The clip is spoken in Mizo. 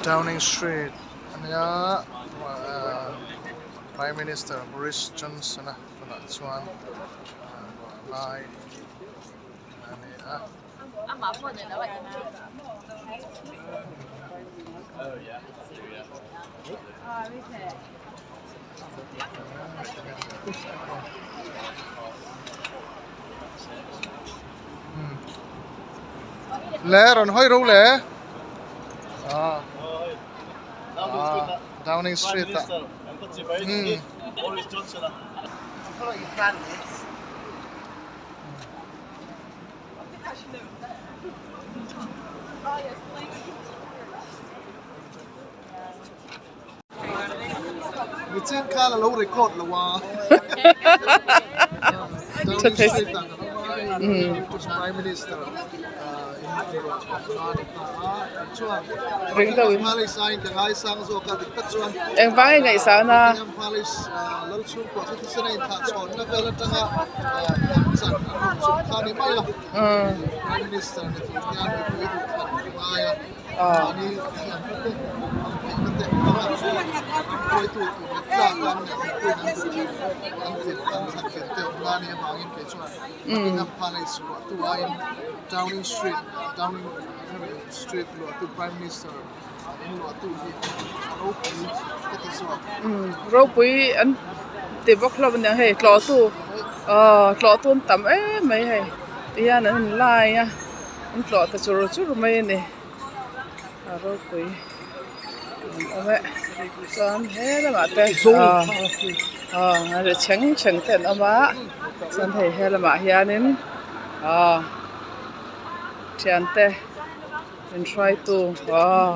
Downing Street ania Prime Minister Boris Johnson a tunah chuan lai a ni a. Le rawn hawi ro le ah ah Downing Street ah umm. Nichin khan a lo record lo a. Prime Minister Engvang nge ngaihsang na? Ropui an ti bawk hlawm aniang hei tlawhtu aw tlawhtu an tam em mai hei tihian an inlai a an tlawh ta chur chur mai a ni. A ropui an awm e chuan he lamah te aw aw ri chheng chheng te an awm a chuan hei he lamah hianin aw thiante in hruaitu aw.